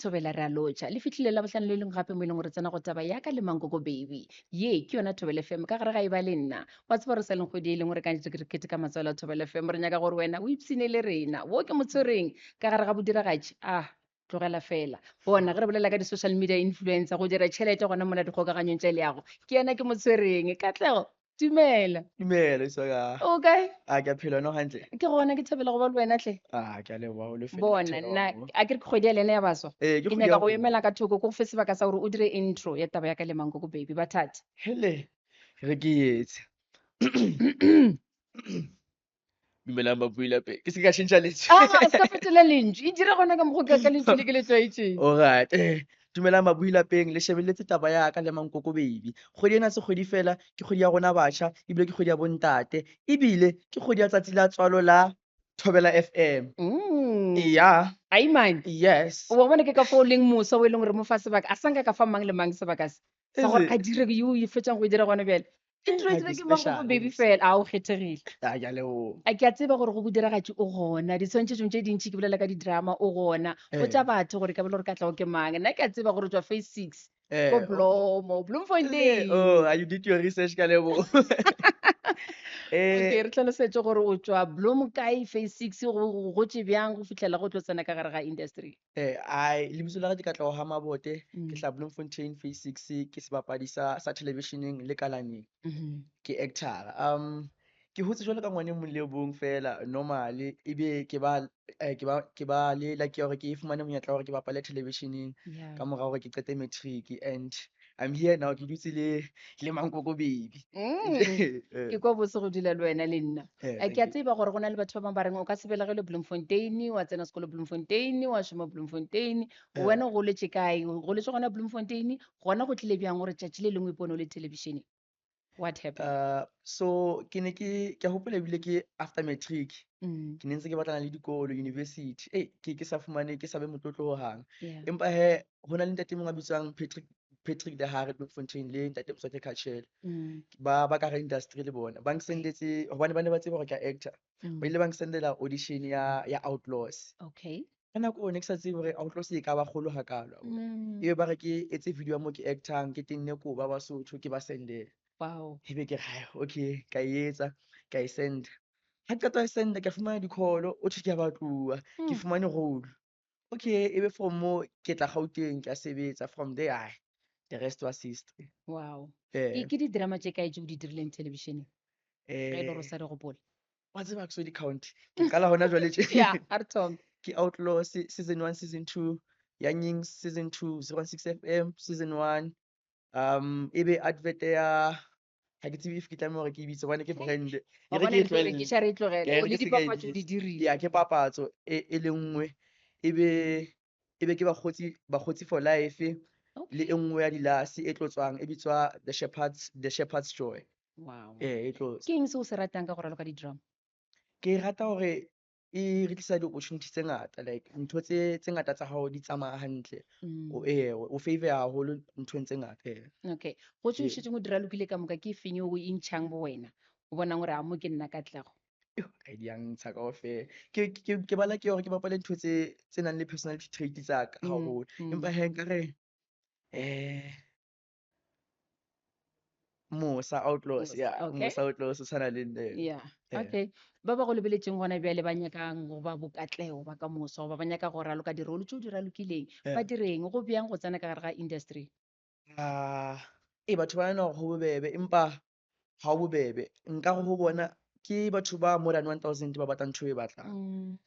Thobela re a lotšha. Le fihlile Labohlano le lengwe gape mo e leng gore tsena go taba ya ka le Mankoko Baby. Ye ke yona Thobela FM ka gare ga e ba le nna. Wa tseba re sa leng kgwedi e leng gore ka nnete re keteka matswalo a Thobela FM. Re nyaka gore wena o ipshine le rena. Wo ke motshwereng ka gare ga bodiragatši. Ah, tlogela fela. Bona ge re bolela ka di-social media influencer go dira tšhelete gona mola dikgokaganyong tša leago. Ke yena ke motshwereng. Katlego, dumela. Dumela, Isaka. O kae? A ke a phela no hantle. Ke gona ke thabela go ba le wena hle. A ke a leboga o le fela. Bona nna a ke re ke kgwedi ya lena ya baswa. Eh, ke Ke kgwedi nyaka ya go go. emela ka thoko ko go fe sebaka sa gore o dire intro ya taba ya ka le Mankoko Baby bathati. Hele, re ke etse. Dumelang babui lapeng. Ke se ka tšhentšha lentswe. Ah, se ka fetola lentšu. E dire gona ka mokgwa ka lentšu le ke le tlwaetšeng. Alright. Eh, dumelang babui lapeng, le shebelletse taba ya ka le Mankoko Baby. Kgwedi ena se kgwedi fela, ke kgwedi ya rona batjha, ebile ke kgwedi ya bontate, ebile ke kgwedi ya tsatsi la tswalo la Thobela FM. Yeah. Aimane. Yes. Wa bona ke ka foo leng mosa o e leng gore mo fa sebaka, a sanka ka fa mang le mang sebaka se. Sa gore a dire yo e fetšang go e dira gona bjale. Intro e Ha tsebe ke ke Mankoko special, Baby yes. fela, a o kgethegile. A ke a leboga. A ke a tseba gore go bodiragatši o gona, ditshwantšhetšong tše dintši ke bolela ka di-drama o gona. Botša batho gore ka bele gore Katlego ke mang. Nna ke a tseba gore o tšwa phase 6 ko Blomo, Bloemfontein. Oh, you did your research ka leboga. Okay, re tlhalosetše gore o tšwa Bloem kae, phase 6, go gotše bjang go fihlela go tlo tsena ka gare ga industry. Ai, lebitso la ka ke Katlego ha Mabote, ke hlaha Bloemfontein phase 6, ke sebapadi sa sa television-eng le kalaneng. Ke actor. Ke hotse jwalo ka ngwana e mong le e mong fela normally, ebe ke ba ke ba ke ba le lucky ya hore ke fumane monyetla wa hore ke bapale television-eng ka mora hore ke qete matric and I'm here now ke dutse le le Mankoko Baby. Ke kwa bose go dula le wena le nna. Eh, Ke a tseba gore go na le batho ba bangwe ba reng o ka se belegelwe Bloemfontein, wa tsena sekolo Bloemfontein, wa šoma Bloemfontein. Wena o goletše kae? O goletše gona Bloemfontein, gona go tlile bjang gore tšatši le lengwe o ipone o le television-eng? What happened? So ke ne ke ke a hopola ebile ke after matric. Ke ne ntse ke batlana le dikolo university. Ei ke ke sa fumane ke sa be motlotlo hohang. Empa hee ho na le ntate e mong a bitswang Patrick Patrick Dehare Bloemfontein le ntate Mswati Khatshele. Ba ba ka hara industry le bona. Ba nsendetse hobane ba ne ba tseba hore ke a actor. Ba ile ba nsendela audition ya ya Outlaws. Okay. Ka nako eo ne ke sa tsebe hore Outlaws e ka ba kgolo hakalo. Ebe ba re ke etse video ya mo ke actang, ke tenne kobo ya Basotho ke ba sendele. Wow. Ebe ke re okay ka e etsa, ka e senda. Ha ke qeta ho e senda ka fumana di-call ho thwe ke a batluwa, ke fumane role. Okay, ebe from moo ke tla Gauteng ke a sebetsa from there ai the rest was history. Wow. Ke di-drama tše kae tše o di dirileng television-eng? Ge e le gore o sa di gopola. Wa tseba ke so di count. Ke qala hona jwale tje. Yeah, a re thome. Ke Outlaw season 1, season 2, Yanying season 2, 016 FM season 1. Ebe advert ya ha ke tsebe if ke tlameha hore ke e bitse hobane ke brand. E Wa re bona ke e re tlo tlohelle. rekiša re e tlogele. E O re le ke se ka e dipapatso di bitsa. dirile. Ya ke papatso e e le nngwe. Ebe ebe ke bakgotsi bakgotsi for life le e nngwe ya dilase e tlo tswang e bitswa The Shepherds The Shepherd's Joy. Wow. Eh e tlo. Ke eng se o se ratang ka go raloka di-drama? Ke rata hore e re tlisa di-opportunity tse ngata like ntho tse tse ngata tsa hao di tsamaya hantle. O eh o favor haholo nthong tse ngata eh. Okay. Go tšeo šetšeng o di ralokile ka moka ke efeng eo o e ntšhang bo wena? O bonang gore a mo ke nna Katlego. Ai di a ntsha kaofela. Ke ke ke bala ke hore ke bapale ntho tse tse nang le personality trait tsa ka haholo. Empa hee nkare Musa Outlaws, Musa, yeah, okay. Musa Outlaws o tshwana le nna. Yeah, okay. Ba ba go lebeletšeng gona bjale ba nyakang go ba bokatlego ba ka moso goba ba nyaka go raloka dirolo tšeo di ralokileng, ba direng? Go bjang go tsena ka gare ga industry? Ah, ee batho ba nahana hore ho bobebe empa ha ho bobebe. Nka re ho bona ke batho ba more than 1000 ba batlang ntho e batlang.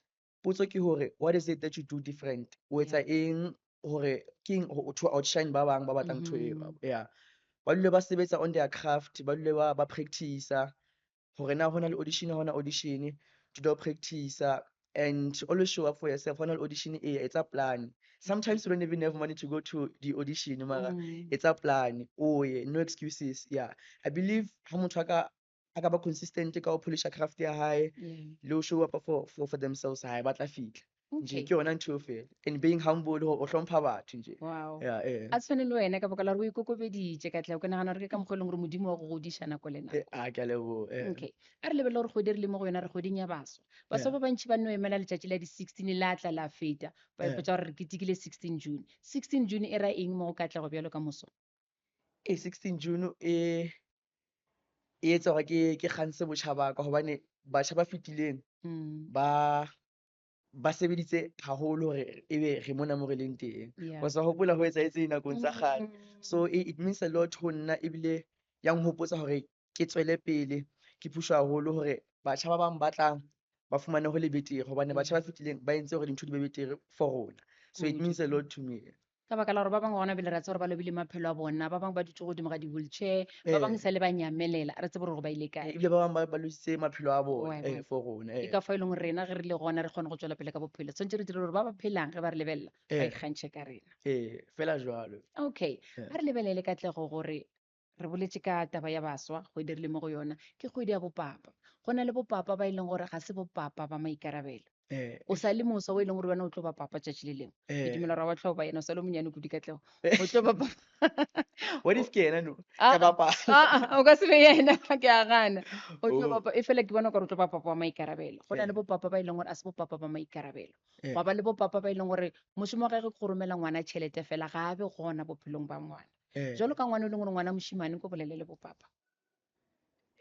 Potso ke hore what is it that you do different? O etsa eng hore ke eng to outshine ba bang ba batlang ntho eo? Yeah. Ba dule ba sebetsa on their craft, ba dule ba ba practice-a hore na hona le audition ha hona audition, dula o practice-a and always show up for yourself. Hona le audition e etsa plan. Sometimes you don't even have money to go to the audition mara etsa plan o ye, no excuses. Yeah. I believe ha motho a ka a ka ba consistent ka ho polisha craft ya hae le ho show up for for for themselves hae ba tla fihla. Nje Okay. ke yona ntho eo fela. And being humble hore o hlompha batho nje. Wow. Yeah, eh. A tshwane le wena ka baka la gore o ikokobeditše Katlego. Ke nagana gore ke ka mokgwa e leng gore Modimo wa go godiša nako le Eh, nako. a ke a leboha. Eh. Okay. A re lebelele gore kgwedi e re le mo go yona re kgweding ya baswa. Baswa Yeah. ba bantši ba no emela letšatši la di-16 la tla la feta. Ba Yeah. ipotša gore re ketekile 16 June. 16 June e ra eng mo go Katlego bjalo ka moswa? Eh, 16 June e e etsa hore ke ke kgantshe botjha ba ka hobane batjha ba fetileng ba ba sebeditse haholo hore ebe re mona mo re leng teng. Yeah. O sa hopola ho etsahetseng nakong tsa kgale. So it means a lot ho nna ebile ya nhopotsa hore ke tswele pele ke push haholo hore batjha ba bang ba tlang ba fumane ho le betere hobane batjha ba fetileng ba entse hore dintho di be betere for rona. So it Kudu. means a lot to me. Ka baka la gore ba bangwe gona bjale re a tseba gore ba lobile maphelo a bona, ba bangwe ba dutše godimo ga di-wheelchair, ba bangwe Eh. sa le ba nyamelela, re tsebe gore ba ile kae. Ebile ba bang ba ba lositse maphelo a Wa bona e eh, bona. for rona Ke eh. ka fao e leng gore rena ge re le gona re kgone go tšwela pele ka bophelo. Tshwanetse re dire gore ba ba phelang ge ba re lebelela ba Eh. ikgantšhe ka rena. Eh, fela jwalo. Okay, Eh. a re lebelele Katlego gore re boletše ka taba ya baswa kgwedi re le mo go yona ke kgwedi ya bopapa. Go na le bopapa ba e leng gore ga se bopapa ba maikarabelo. Eh. O sa le moswa o e leng gore wena o tlo ba papa tšatši le lengwe. Ke Eh. dumela gore wa tlo ba yena o sa le monyane kudu Katlego. O tlo ba papa. What if ke yena no? Ah, Ke bapala. ah, o ka se be yena ke a gana. O tlo Oh. ba e fela ke bona gore o tlo ba papa wa maikarabelo. Go na le Eh. bopapa ba e leng gore a se bopapa ba maikarabelo. Eh. Gwa ba le bopapa ba e leng gore mošomo wa gagwe ke go romela ngwana tšhelete fela ga a be gona bophelong ba ngwana. Eh. Jwalo ka ngwana o leng gore ngwana mošemane ko bolele le bopapa.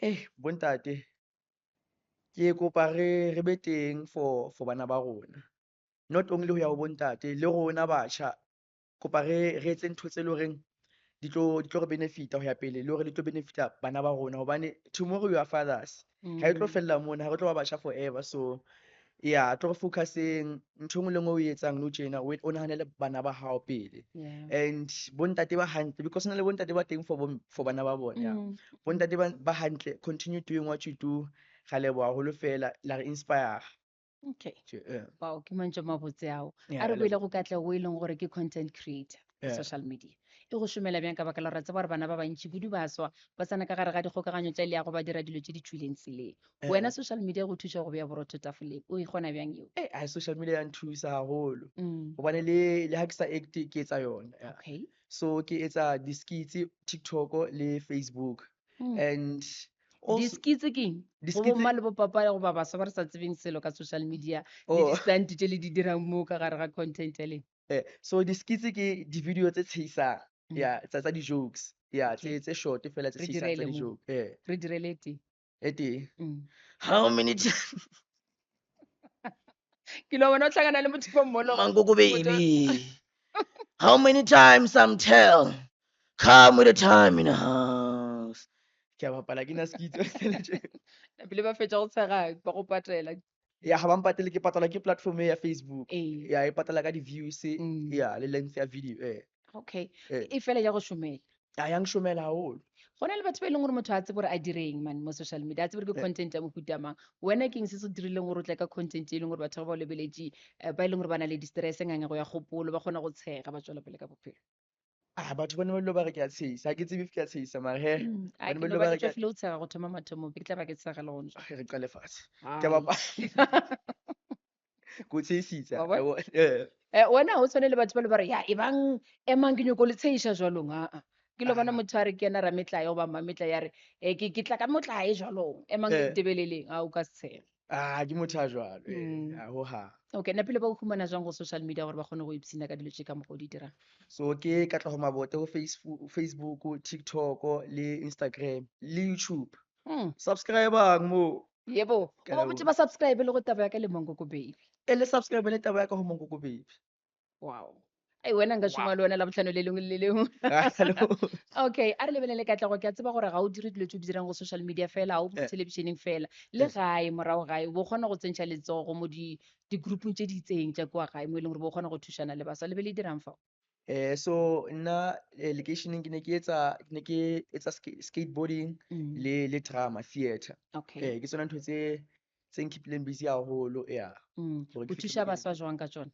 Eh, bontate. Ke kopa re re be teng for bana ba rona. Not only ho ya ho bontate le rona batjha kopa re re etse ntho tse leng horeng di tlo re benefit-a ho ya pele le hore di tlo benefit-a bana ba rona hobane tomorrow you are fathers. Ha e tlo fella mona, ha re tlo ba batjha forever. So yeah, tlo re focus-eng ntho e nngwe le nngwe o e etsang nou tjena o nahanele bana ba hao pele. Yeah. And bontate ba hantle because hona le bontate ba teng for for bana ba bona. Yeah. Bontate ba hantle continue doing what you do. Ra leboha haholo fela la re inspire. Okay. Tje, eh. Wow, ke mantšu a mabotse ao. Yeah, A re ra boele leboha. go Katlego o e leng gore ke content creator Yeah. social media. E go šomela bjang ka baka la gore re tseba gore bana ba bantši kudu baswa ba tsena ka gare ga dikgokaganyo tša leago ba dira dilo tše di tšwileng tseleng. Eh. Wena social media e go thuša go bea borotho tafoleng. O e kgona bjang eo? Eh, ai social media ya nthusa haholo. Hobane le ha ke sa act-e ke etsa yona. Yeah. Okay. So ke etsa di-skits TikTok le Facebook. And also Di-skits ke eng? Go Di-skits bomma le bopapa goba baswa ba re sa tsebeng selo ka social media le Oh. di-stunt tše le di dirang mo ka gare ga content ya lena. Eh, so di-skits ke di-video tse tshehisang. Yeah, tsa di-jokes. Yeah, Okay. tse short fela tse Re tshehisang tsa direle mo. di-joke. Eh. Re direle tee. E tee. How many times? Ke lo bona o hlakana le motho ko mall-ong. Mankoko Motho- baby. How many times I'm tell? Come with the time in the house. Ke a bapala ke na skits fela tje. Ebile ba fetša go tshega ba go patela. Ya ha ba mpatele ke patala ke platform e ya Facebook. Ee. Ya e patala ka di-views, ya le length ya video eh. Okay. Eh. E fela ya go šomela. A ya nšomela haholo. Go na le batho ba e leng gore motho a tsebe gore a direng man mo social media, a tsebe gore ke Eh. content ya mohuta mang. Wena ke eng se se dirileng gore o tle ka content e leng gore batho ba o lebeletše ba e leng gore ba na le di-stress ngangego ya kgopolo, ba kgona go tshega ba tswela pele ka bophelo. Ah, batho ba ne ba dula ba re ke a tshehisa. Ha ke tsebe if ke a tshehisa mara he. A Ba ne ke ba no dula ba ba re ke ke a tšwafile go tshega go thoma mathomong, be ke tla ba ke tshega le gona. Re qale fatshe. Ke a Hai. bapala. Ke o tshehisitse, Wa bona? wa bona? Eh. Eh, wena ha o tshwane le batho ba le ba re ya e bang emang ke nyako le tshehisha jwalong aa. Ke lo bona Ah. motho a re ke yena rametlae goba mmametlae ya re ke tla ka motlae jwalong emang ke Eh. ntebeleleng a o ka se tshege. Ah, ke motho a jwalo, eh, a hohang. Okay, napile ba o humana jwang go social media gore ba kgone go ipshina ka dilo tše ka mokgwa o di dirang? So ke Katlego Mabote go Facebook, TikTok le Instagram le YouTube. Subscribe-ang mo. Yebo, Ke a o ba botse leboha. ba subscribe le go taba ya ka le Mankoko Baby. E le subscribe le taba ya ka ho Mankoko Baby. Wow. Ai wena nka šoma le wena Labohlano le lengwe le le lengwe. Ah, hello. Okay, a re lebelele Katlego, ke a tseba gore ga o dire dilo tse o di dirang go social media fela, ga o Eh. television-eng fela. Le Eh. gae morago gae, bo kgona go tsentšha letsogo mo di-group-ong tse di itseng tša kua gae mo e leng gore bo kgona go thušana le baswa. Le be le dirang fao? Eh, so nna lekeisheneng ke ne ke etsa, ke ne ke etsa skateboarding le drama theatre. Okay. Eh, ke tsona ntho tse nkeep-ileng busy haholo, yeah. Hore O ke fihle thuša mo ke leng baswa jwang ka tšona?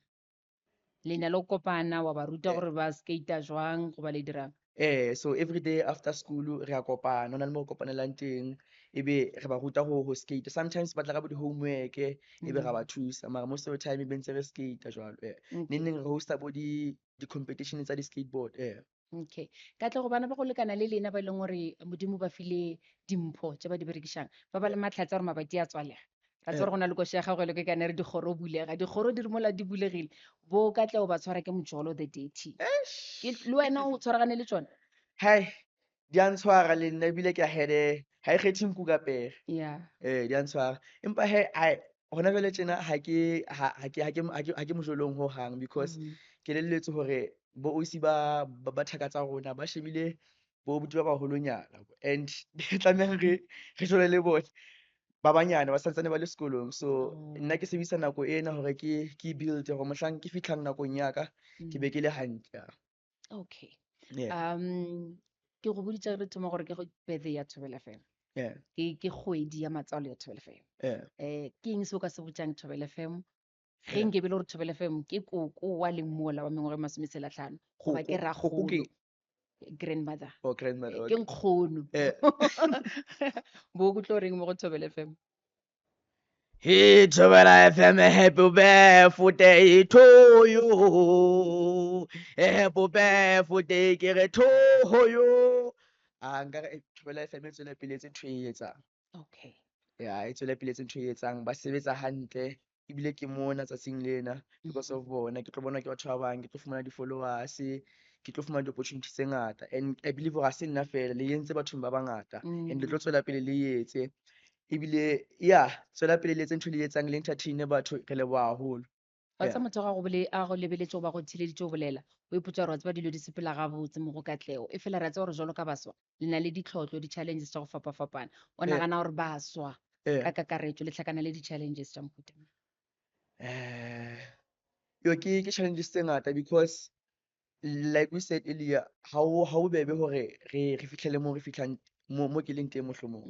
Le na le go kopana wa ba ruta Eh. gore ba skate-a jwang goba le dirang? So every day after school re a kopana, ho na le mo re kopanelang teng, ebe re ba ruta ho skate. Sometimes ba tla ka bo di-homework, ebe ra ba thusa. Mara most of the time e be ntse re skate jwalo. Neng neng re hosta bo di-competition tsa di-skateboard. Okay. Katlego, bana ba go lekana le lena ba e leng gore Modimo ba file dimpho tše ba di berekišang, ba ba le mahlatse a gore mabati a tswalega. Ra tseba gore go na le koša ya gago e le ke kane re dikgoro bulega, dikgoro di re mola di bulegile, bo Katlego ba tshwara ke mojolo the dirty. Ke le wena o tshwaragane le tšona? Hai, di a ntshwara le nna ebile ke a hedeha. Ha e kgethe nku ka pere. Di a ntshwara. Empa he, hai, hona jwale tjena ha ke, ha, ha ke, ha ke, ha ke, ha ke mojolong hohang because ke elelletswe hore bo ausi ba, ba, ba thaka tsa rona ba shebile bo abuti ba baholonyana and tlameha re, re jole le bone ba banyane ba santsane ba le sekolong. So nna ke sebedisa nako ena hore ke, ke build hore mohlang ke fihlang nakong ya ka, ke be ke le hantle. Okay. Ke go boditse re thoma gore ke go birthday ya Thobela FM. Ke, ke kgwedi ya matswalo ya Thobela FM. Ke eng se o ka se botsang Thobela FM? Ge nke be le gore Thobela FM ke koko wa leng mola wa mengwaga e masometshela tlhano, goba ke Koko, koko ke rakgolo. Grandmother. Oh, grandmother, Ke okay. nkgono. Bo go tlo reng mo go Thobela FM? Hey, Thobela FM, happy birthday to you. Happy birthday ke re to you. Ah, nka re Thobela FM e tswele pele etse ntho e etsang. Okay. Ya, e tswele pele etse ntho e etsang, ba sebetsa hantle. Ebile ke mona tsatsing lena because of bona, ke tlo bona ke batho ba bang, ke tlo fumana di-followers, ke tlo fumana di-opportunity tse ngata. And I believe hore ha se nna feela, le entse bathong ba bangata. And le tlo tswela pele le etse. Ebile, ya, tswela pele le etse ntho le etsang, le entertain batho, re leboha haholo. Wa tseba motho ga go bole, a go lebeletše goba go theeleditše o bolela, o ipotša gore wa tseba dilo di sepela gabotse mo go Katlego. E fela re a tseba gore jwalo ka baswa, le na le ditlhotlo, di-challenges tša go fapafapana. O nagana gore baswa ka kakaretšo le hlakana le di-challenges tša mohuta mang? Yo, ke challenges tse ngata because like we said earlier, ha o, ha o bebe hore re, re fihlele mo re fihlang, mo, mo ke leng teng mohlomong.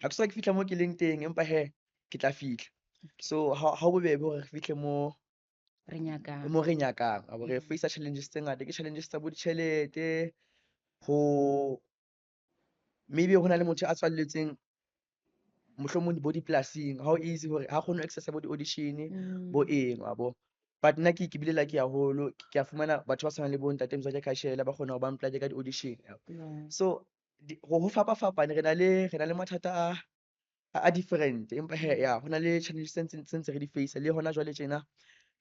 Ha ke soka ke fihla mo ke leng teng, empa he, ke tla fihla. So ha, ha o bobebe hore re fihle mo Re nyakang. mo re nyakang. A bo re face challenges tse ngata, ke challenges tsa bo ditjhelete, ho maybe ho na le motho a tswalletseng mohlomong bo dipolasing, ha ho easy hore ha kgone ho access bo di-audition, bo eng, wa bo. But nna ke bile lucky haholo, ke a fumana batho ba tshwanang le bo ntate Mzwake Khashela ba kgona ho ba mplake ka di-audition. So ho fapafapane, re na le, re na le mathata a, a different, empa he, ya, ho na le challenges tse ntse, tse ntse re di face le hona jwale tjena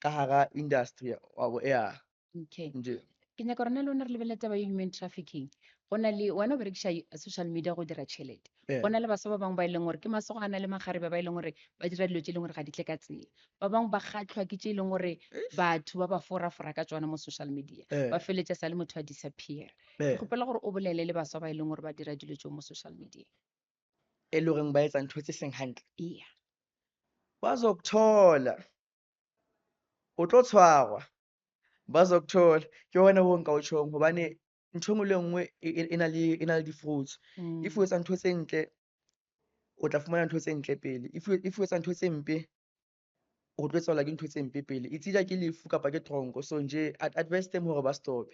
ka hara industry, wa bo, ya. Okay. Nje. Ke nyaka gore nna le wena re lebelele taba ya human trafficking. Go na le, wena o berekiša social media go dira tšhelete. Go na le baswa ba bangwe ba e leng gore ke masogana le makgarebe ba e leng gore ba dira dilo tše e leng gore ga di tle ka tsela. Ba bangwe ba kgahlwa ke tše e leng gore batho ba ba forafora ka tšona mo social media. Ba feletša sa le motho a disappear. Ke kgopela gore o bolele le baswa ba e leng gore ba dira dilo tšeo mo social media. E le horeng ba etsa ntho tse seng hantle. Yeah. Ba zokuthola. O tlo tshwarwa. Ba zokuthola. Ke hona ho nka o tjhong hobane ntho e nngwe le nngwe e na le, e na le di-fruits. If o etsa ntho tse ntle, o tla fumana ntho tse ntle pele. If o etsa ntho tse mpe, o tlo etsahala ke ntho tse mpe pele. It's either ke lefu kapa ke tronko. So nje, I'd advise them hore ba stop.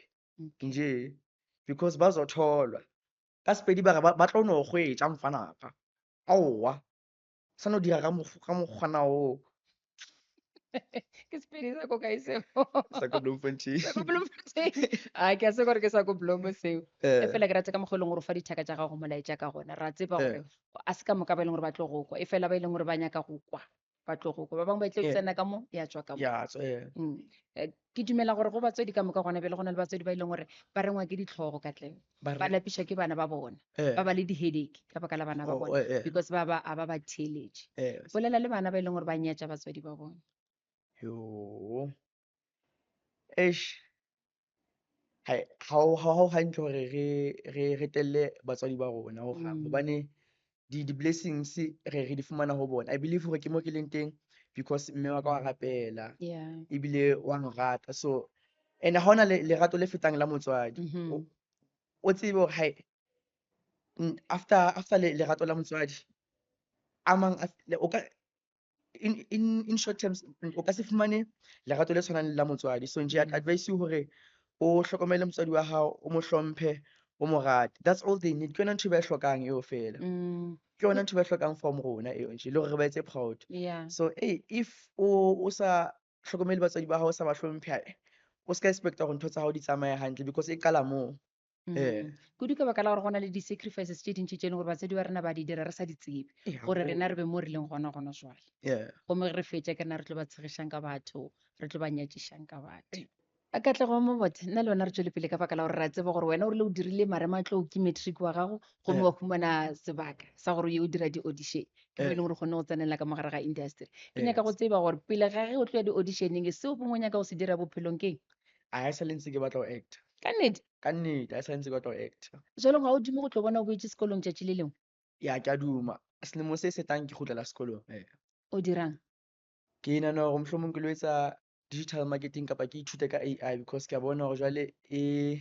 Nje, because ba zotholwa. Ka Sepedi ba re ba tlo no kgwetja mfanaka. Aowa. Sa no dira ka mokgwana oo. Ke Sepedi sa ko kae seo? Sa ko Bloemfontein. Sa ko Bloemfontein. Ah, ke a se gore ke sa ko Bloem seo. E fela ke rata ka mokgwa e leng gore o fa dithaka tša gago molaetša ka gona. Ra tseba gore a se ka moka ba e leng gore ba tlo go kwa. E fela ba e leng gore ba nyaka go kwa, ba tlo go kwa. Ba bangwe ba tlo tsena ka mo, ya tswa ka mo. Ya tswa, eh. Ke dumela gore go batswadi ka moka gona bjale go na le batswadi ba e leng gore ba rengwa ke ditlhogo ka tleng. Ba Ba lapiša ke bana ba bona. Ba ba le di-headache ka baka la bana ba Oh, bona. Because ba ba, a ba ba theeletše. Bolela le bana ba e leng gore ba nyatša batswadi ba bona. Yo. Eish. Hai, ha o, ha o hantle hore re, re, re telle batswadi ba rona ho hang. Hobane di blessings re, re di fumana ho bona. I believe hore ke mo ke leng teng because mme wa ka wa rapela. Ebile wa nrata. So, and ha hona le lerato le fetang la motswadi. O tsebe hore hai, after, after le lerato la motswadi, a mang a le, o ka, in, in, in short terms, o ka se fumane lerato le tshwanang le la motswadi. So nje, I'd advise you hore o hlokomele motswadi wa hao, o mo hlomphe, O mo rate. That's all they need. Ke yona ntho e ba e hlokang eo feela. Ke yona ntho e ba e hlokang from rona eo nje, le hore re ba etse proud. So hey, if o sa hlokomele batswadi ba hao, o sa ba hlomphe, hai, o ska expect-a hore ntho tsa hao di tsamaye hantle because e qala moo. Ee. Kudu ka baka la gore go na le di-sacrifices tše dintši tše e leng gore batswadi ba rena ba di dira re sa di tsebe, Ee, gore haholo. rena re be mo re leng gona gona jwale. Gomme ge re fetša ke rena re tlo ba tshegišang ka batho, re tlo ba nyatšišang ka batho. A Katlego wa Mabothe, nna le wena re tšwele pele ka baka la gore re a tseba gore wena o rile o dirile marematlou ke matric wa gago gomme wa humana sebaka sa gore o ye o dira di-audition. Ke mo e leng gore o kgonne go tsenela ka mo gare ga industry. Ke nyaka go tseba gore pele ga ge o tlo ya di-auditioneng, seo bongwe o nyaka go se dira bophelong ke eng? A e sa le ntse ke batla go actor. Ka nnete? Ka nnete, a e sa le ntse ke batla go actor. Jwale ga o dume go tlo bona o boetše sekolong tšatši le lengwe? Ya, ke a duma. Selemo se se tlang ke kgutlela sekolong. Ee. O dirang? Ke nahana hore mohlomong ke lo etsa digital marketing kapa ke ithute ka AI because ke a bona hore jwale e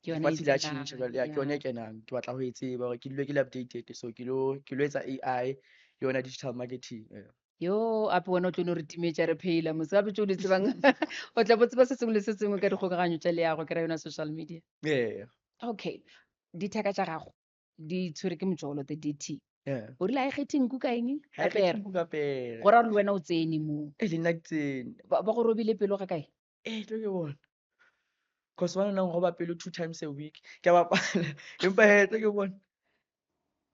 Ke yona e lefatshe le a tsenang, tjhentjha jwale. Ya, ke yona e kenang. Ke batla ho e tseba hore ke dule ke le updated. So ke lo etsa AI le yona digital marketing. Ee. Yo, ape wena o tlo no re timetša re phela mose, gape tšeo di tsebang. O tla bo tseba se sengwe le se sengwe ka dikgokaganyo tša leago, ke ra yona social media. Ee. Okay, dithaka tša gago di tshwere ke motšolo, the DT. Yeah. O rile a e kgethe nku ka eng? Ha e Ka pere. kgethe nku ka pere. Go ra gore le wena o tsene moo. E le nna ke tsene. Ba go robile pelo ga kae? Eh, tlo ke bona. Cause ba nang roba pelo 2 times a week. Ke a bapala. Empa he, tlo ke bona.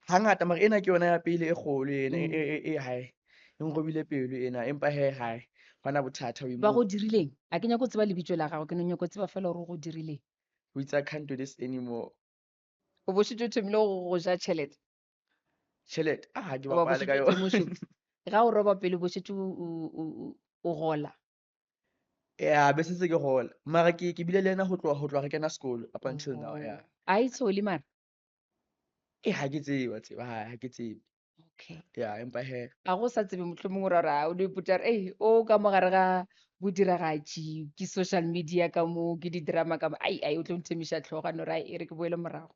Hangata mara ena ke yona ya pele e kgolo ena, e hae. E nrobile pelo ena, empa he hae. Hona bothata o Ba go dirileng? A ke nyako tseba lebitso la gago, ke no nyako tseba fela gore o go dirileng. O itse I can't do this anymore. O bo šetše o thomile go ja tšhelete? Tšhelete? Ah, ha ke Goba bo bapale ka šetše o yona. thomile go šoma. Ga o roba pele bo šetše o gola. Ya, be setse ke gola. Mara ke bile le yena ho tloha re kena sekolo up until now, yeah. A e tshole mara? Eh, ha ke tsebe, wa tseba, ha ke tsebe. Okay. Ya, empa he. A go sa tsebe mohlomong o ra gore, a o no ipotša gore, ei, o ka mo gare ga bodiragatši, ke social media ka mo, ke di-drama ka mo, ai, ai, o tlo nthemiša hlogo, a no re, ai, e re ke boele morago.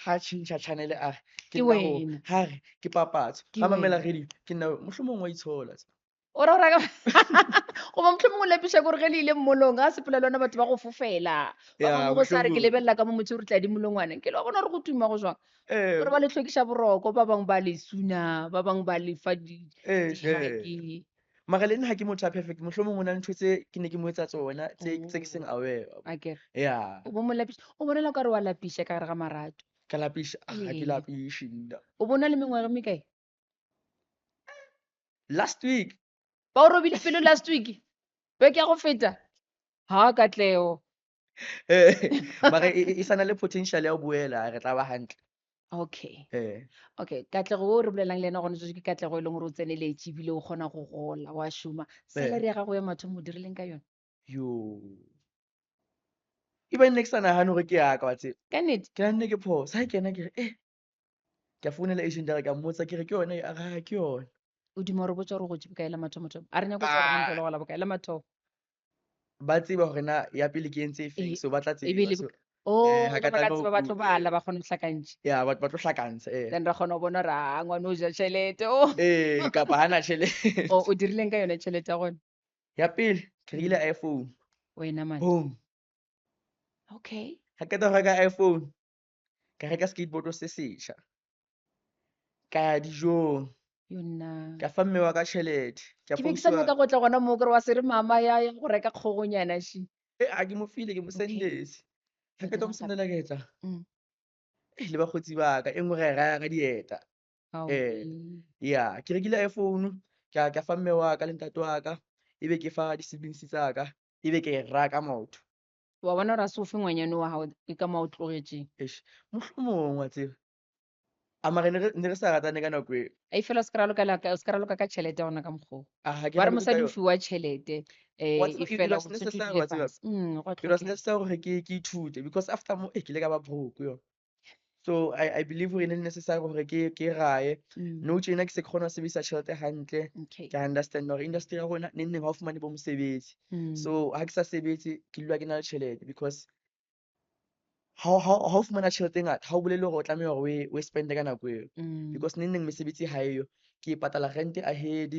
Ha tjhentjha channel a re, ke Ke nna ho, wena. ha re, ke papatso. Ke Ha mamela wena. radio, ke nna ho, mohlomong wa itshola. O ra gore a ka goba mohlomong o lapiša ke gore ge le ile mmolong, ga sepela le yona batho ba go fofela. Ba Ya, bangwe go sa re ke mohlomong. lebelela ka mo motho o re tladi molongwane. Ke le wa bona gore go tuma go jwang. Eh. Gore ba le hlwekiša boroko, ba bangwe ba le suna, ba bangwe ba le fa Eh, di-hug. eh. Mara le nna ha ke motho a perfect, mohlomong ho na le ntho tse ke ne ke mo etsa tsona, tse ke seng aware. Akere. Ya. O bo mo lapiša, o bonela o ka re wa lapiša ka gare ga marato. Ka lapiša? Ah, ha ke Ee. lapiše nna. O bona le mengwaga e mekae? Last week. Ba o robile pelo last week? Beke ya go feta? Ha, Katlego. Eh, mara e sa na le potential ya ho boela, re tla ba hantle. Okay. Eh. Okay, Katlego o re bolelang le yena gona jwale ke Katlego e leng gore o tseneletše ebile o kgona go gola, wa šoma. Salary ya gago ya mathomo o dirileng ka yona? Yo. E ba nne ke sa nahane hore ke ya ka, wa tseba. Ka nnete? Ke nahane ke phoso. Ha ke kena ke re, eh. Ke a founela agent ya ka, ke a mmotsa ke re ke yona e, a re, ha ke yona. O duma hore botsa hore o gotse bokae la mathomo-thomo? A re nyako tseba hore Ah. ntlo le gola bokae la mathomo. Ba tseba hore na ya pele ke entse e feng, E, so ba tla e be tseba, le so, Oh, eh, ha ge ka ba ka tlameha ho tseba ba tlo eh. bala, ba kgone ho hlakantšha. Ya, ba tlo hlakantsha, eh. Then ra kgona ho bona hore, ah, ngwana o ja tjhelete, oh. Eh, kapa hana tjhelete. Oh, o dirileng ka yona tjhelete ya gona? Ya pele, ke rekile iPhone. Wena man. Boom. Okay. Ha qeta ho reka iPhone, ka reka skateboard se setjha. Ka ya dijong. Yo nna. Ka fa mme wa ka tjhelete. Ke a Ke be ke sa post-wa nyaka go tla gona moo, ke re wa se re mama ya ya go reka kgogonyana shi. Eh, ha ke mo file, ke mo Okay. sendetse. Ha O qeta ho mo dirang gape? sendela ke etsa. Eh, le bakgotsi ba ka, e nngwe ra e raya ka dieta. Ao, Eh, ee. ya, ke rekile iPhone, ka fa mme wa ka le ntate wa ka, ebe ke fa di-siblings tsa ka, ebe ke e raya ka maoto. Wa bona hore ha se o fe ngwanyana wa hao, ke ka moo o tlohetseng. Eish, mohlomong wa tseba. A mara ne re sa ratane ka nako eo. Ai fela o se ka raloka la ka, o se ka raloka ka tjhelete ya hona ka mokgwa oo. Ah, ha ke Ba re raloke ka mosadi o yona. fuwa tjhelete, Wa eh, tseba, e it fela was o tshwanetse o necessary, dule wa tseba. fatshe. Go a It was tlhokeha. necessary hore ke ithute because after mo, eh, ke ile ka ba broke yo. So I believe hore e ne le necessary hore ke raye. Nou tjena ke se ke kgona ho sebedisa tjhelete hantle. Okay. Ke understand hore industry ya rona neng neng ha o fumane bo mosebetsi. So ha ke sa sebetse, ke dula ke na le tjhelete because ha o fumana tjhelete e ngata, ha o bolele hore o tlameha hore o e spend-e ka nako eo. Because neng neng mesebetsi ha eyo, ke patala rent ahead,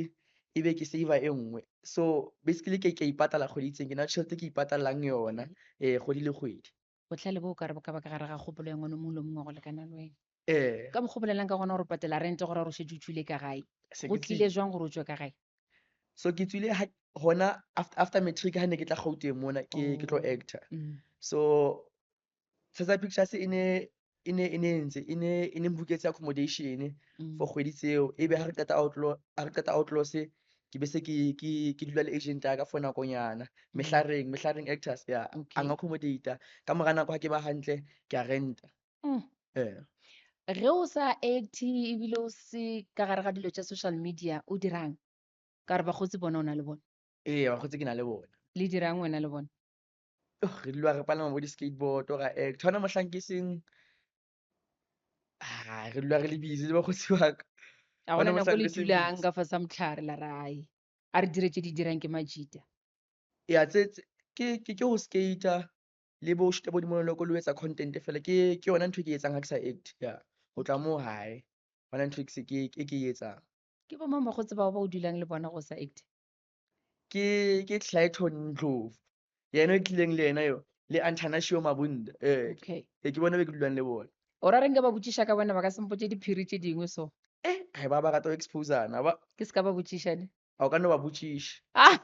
ebe ke save-a e nngwe. So basically ke a ipatala kgwedi e itseng, ke na le tjhelete e ke ipatallang yona, kgwedi le kgwedi. Bohlale bo o ka re bo ka ba ka gare ga kgopolo ya ngwana o mongwe le o mongwe wa go lekana le wena. Ee. Ka mokgwa o bolelang ka gona gore o patela rente gore o šetše o tšwile ka gae. Se Go ke tlile tswile. jwang gore o tšwe ka gae? So ke tswile ha hona after, after matric ha ne ke tla Gauteng mona ke ke tlo Oh. actor. So Tshetsa Pictures e ne e ne e ne entse e ne e ne mbuketse accommodation for kgwedi tseo. Ebe ha re qeta outlaw ha re qeta outlaws ke be se ke ke ke dula le agent ya ka for nakonyana. Mehlareng, Mehlareng Actors ya a Okay. accommodate. Ka mora nako ha ke ba hantle ke a renta. Eh. Ge o sa acte ebile o se ka gare ga dilo tša social media o dirang? Ka gore bakgotsi bona o na le bona. Ee, bakgotsi ke na le bona. Le dirang wena le bona? Oh, re dula re palama bo di-skateboard ra act. Hona mohlang ke seng ah, re dula re le busy le bakgotsi ba ka. A gona Hona nako mohlang le re seng dulang busy. ka fase ga mohlare la re ai, a re dire tše di dirang ke majita. Ya tse tse ke ke ke ho skater le bo shoot-a bo di-monologue le ho etsa content fela. Ke ke yona ntho e ke e etsang ha ke sa act. Ya. Ho tloha moo hae. Hona ntho e ke se ke e ke e etsang. Ke bo mang bakgotsi bao ba o dulang le bona go sa act? Ke ke Clayton Ndlovu. Yena o tlileng le yena yo le Antanasio Mabunda. Eh, Okay. eh, ke bona be ke dulang le bona. O ra re nka ba botšiša ka bona ba ka se mpotše diphiri tše dingwe so. Eh, hai ba ba rata ho expose-ana ba. Ke se ka ba botšiša ne? A o ka no ba botšiša. Ah.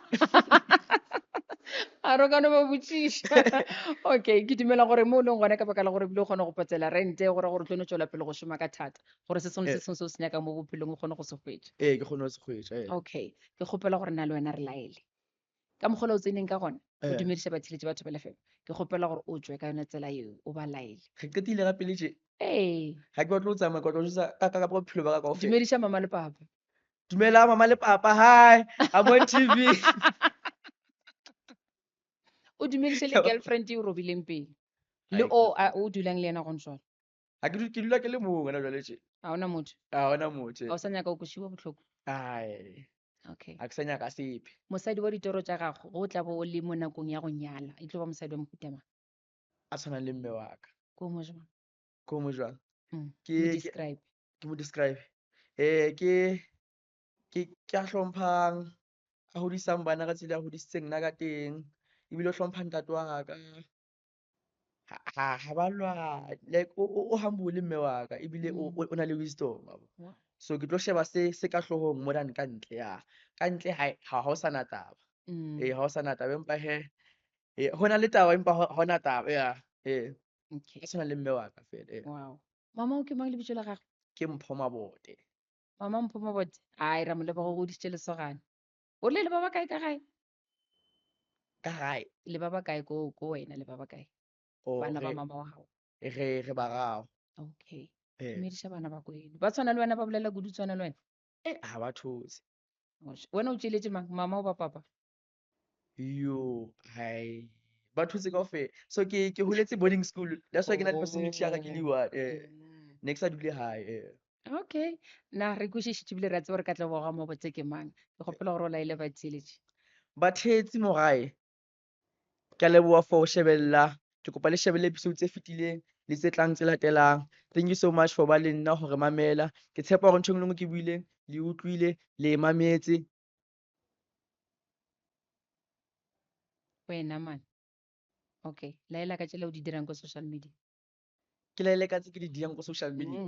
A re o ka no ba botšiša. Okay, ke dumela gore mo o leng gona ka baka la gore ebile o kgona go patela rente gore gore o tlo no tšwela pele go šoma ka thata gore se sengwe le Eh. se sengwe se o se nyakang mo bophelong o kgone go se hwetša. Ee, ke kgone go se hwetša, ee. Okay, ke kgopela gore na le wena re laele. Ka mokgwa o tseneng ka gona, o Eh. dumediša batheeletši ba Thobela FM. Ke kgopela gore o tšwe ka yona tsela eo, o ba laele. Re qetile ka pele tje. Ee. Ha ke batle ho tsamaya, ke batla ho jwetsa ka ka ka bophelo ba ka kaofela. Dumediša mama le papa. Dumela mama le papa, hi. I'm on TV. O dumediše le girlfriend e o robileng pele. Le Ai, o a o dulang le yena gona jwale. Ha ke ke dula ke le mong hona jwale tje. Ha hona motho. Ha hona motho. Ha o sa nyaka o kwešiwa bohloko. Ai. Okay. Ha ke sa nyaka sepe. Mosadi wa ditoro tša gago, go tla bo o le mo nakong ya go nyala, e tlo ba mosadi wa mohuta mang? A tshwanang le mme wa ka. Ko mo jwang? Ko mo jwang? Ke Mo ke describe. ke mo describe. Eh ke ke ke a hlomphang, a hodisang bana ka tsela a hodisitseng nna ka teng, ebile o hlompha ntate wa ka. Ha ha ha ba lwane, like o o humble mme wa ka ebile o o na le wisdom wa bo. Wow. So ke tlo sheba se se ka hloohong more than ka ntle ya. Ka ntle ha ha ho sana taba. Eh ha ho sana taba empa he eh ho na le taba empa ha hona taba ya. Eh. Okay. Ke tshwana le mme wa ka fela. Eh. Wow. Mama o ke mang lebitso la gagwe? Ke Mpho Mabote. Mama Mpho Mabote. Ai ra mo leboga o godisitse lesogana. O rile le ba ba kae ka gae? Ka gae. Le ba ba kae ko ko wena le ba ba kae? Oh, Bana ba re mama wa gago. re re bararo. Okay. Eh. Dumediša bana ba kweno. Ba tshwana le wena ba bolela kudu tshwana le wena? Eh, ha ba thotse. Osh, Wena o tšeletše mang? Mama o ba papa? Yo, hai. Ba thotse kaofela. So ke ke holetse boarding school. That's why ke na le personality ya ka ke le one. Eh. Ne ke sa dule hae, eh. Okay. Na re kwešišitše ebile re a tseba gore Katlego wa ga Mabote ke mang. Ke kgopela gore o laele batheeletši. Batheetsi mo gae. Ke a leboha for ho shebella. Ke kopa le shebelle episode tse fetileng le tse tlang tse latelang. Thank you so much for ba le nna hore mamela. Ke tshepa hore ntho e nngwe le nngwe ke buileng le utlwile, le e mametse. Wena man. Okay, laela ka tsela o di dirang ko social media. Ke laele ka tse ke di dirang ko social media.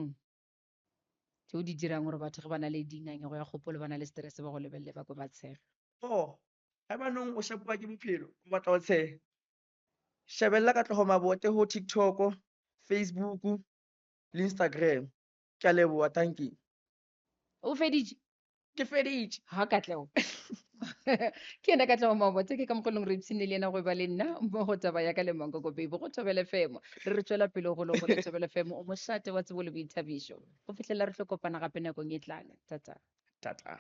Tse o di dirang gore batho ge ba na le dingangego ya kgopolo ba na le stress ba go lebelele ba kwe ba tshega. Oh, ha ba nong o shapuwa ke bophelo, o batla ho tsheha. Shebella Katlego Mabote ho TikTok, Facebook le Instagram. Ke a leboha, thank you. O feditše? Ke feditše. Ha Katlego. Ke yena Katlego Mabote, ke ka mokgwa e leng gore ipshine le yena go ba le nna mo go taba ya ka le Mankoko Baby go Thobela FM. Re re tšwela pele go le go le Thobela FM, o mošate wa tsebo le boithabišo. Go fihlela re tlo kopana gape nakong e tlang. Tata. Tata.